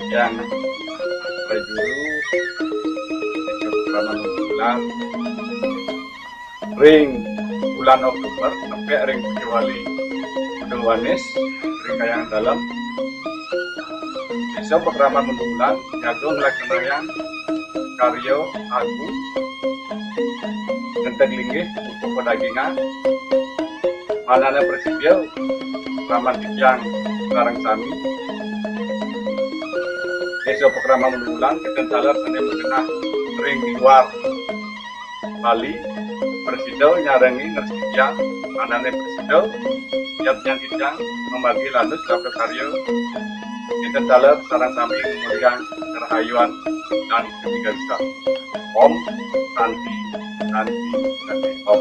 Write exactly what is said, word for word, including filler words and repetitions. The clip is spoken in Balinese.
Yang prajuru, yang pertama bulan, ring bulan Oktober, sampai ring Kewali Kudul Wanis, ring Kayangan Dalem. Iso pakraman mundulan, jago nglaksanayang karya agung, ngenteg linggih, buka padagingan, manane prasida, pakraman titiang sareng sami. Iso pakraman mundulan, kenten taler sane magenah ring luar Bali, prasida nyarengi ngresiki titiang, anane prasida, yat nyang titiang mamargi lanus labda karya, kenten taler sareng sami ngumulihang karahayuan lan kawigasan. Om Santi, Santi, Santi Om.